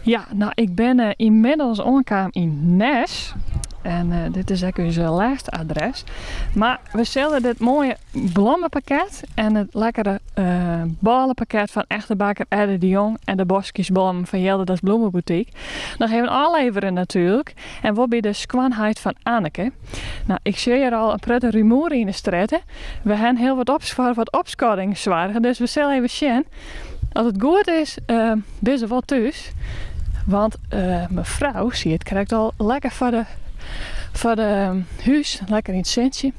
Ja, no ik bin ynmiddels oankaam yn Nes. En dit is ek ús lêste adres. Mar we sille dit moaie blommepakket en it lekkere bôlepakket fan echte bakker Eddy de Jong en de boskjesblommen fan Jilderda's Bloemenboutique noch even ôflevere natuerlik. En wol by de skoanheit fan Anneke. No, ik sjoch hjir al in protte rumoer yn de strjitte. We hawwe hiel wat foar wat opskodding soarge, dus we sille even sjen. As it goed is, binne se wol thús. Want mefrou siet krekt al lekker foar de, foar de hús, lekker yn it sintsje.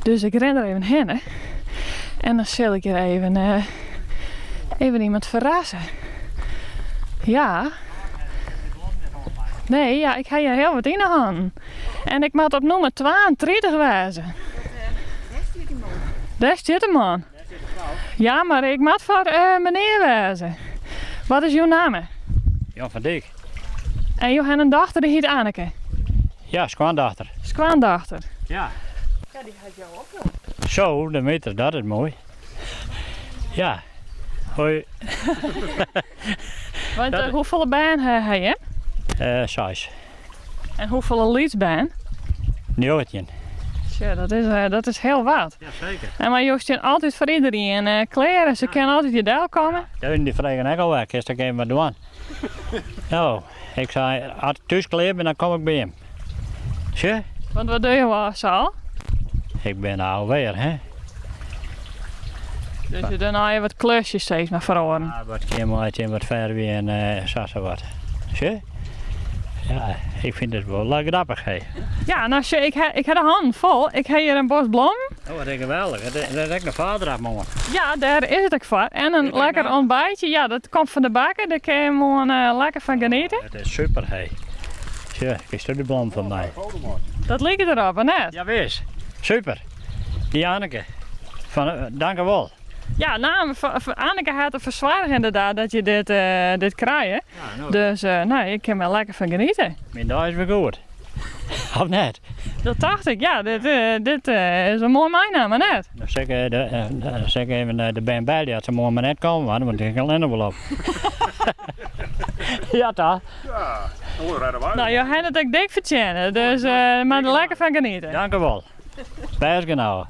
Dus ik rin der even hinne. En dan sil ik hjir even, even iemand ferrasse. Ja. Nee, ja, ik ha hjir hiel wat yn de hannen. En ik moat op nûmer 32 wêze. Dêr stiet de man. Ja, mar ik moat foar menear wêze. Wat is jo namme? Jan van Dijk. En jo hawwe in dochter, dy hyt Anneke? Ja, skoandochter. Skoandochter. Ja. Ja, dy hat jo opjûn. Zo, de meter, dat is moai. Ja. Hoi. Want hoefolle bern ha je? Seis. En hoefolle lytsbern? 19. Tsja, dat is, eh, dat is hiel wat. Ja, seker. En mar jo stean altyd foar iderien eh, klear en se kinne altyd hjir delkomme. Ja, dy fregen ek al wer, kinst ek even wat dwaan? No, ik sei, as ik thús klear bin, dan kom ik by jim. Sjoch? Want wat dogge jo al sa al? Ik bin AOW'er, hè? Dus je dogge even wat klusjes steeds mar foar oaren. Ja, wat skjinmeitsje en wat fervje en uh, sa sa wat. Sjoch? Ja, ik fyn it wol grappich, hè. Ja, no sjoch, ik ha, ik ha de hannen fol. Ik ha hjir in bos blommen. Oh, wat geweldich. Dat is ek noch vaderdag moarn. Ja, dêr is it ek foar. En in lekker ontbijtje. Ja, dat komt fan de bakker. Dêr kin je moarn uh, lekker fan genieten. Oh, dat is super, hè. Sjoch, krijst de blom fan my. Dat liket derop, of net? Ja, wis. Super. Dy Anneke. Fan, eh, dankewol. Ja, nou, Anneke hat derfoar soarge ynderdaad dat je dit, uh, dit krije. Ja, no. Dus uh, no, ik kin der lekker fan genieten. Myn dei is wer goed. Of net? Dat tocht ik, ja. Dit, uh, dit is in moai meinaam, net? Dan sil ik, de, dan sil ik even de bern belje dat se moarn mar net komme, want ik allinne wol op. ja, ta. Ja, hoe redden wij? No, jo hawwe it ek dik fertsjinne, dus uh, mar der lekker fan genieten. Dankewol. Bêst genôch.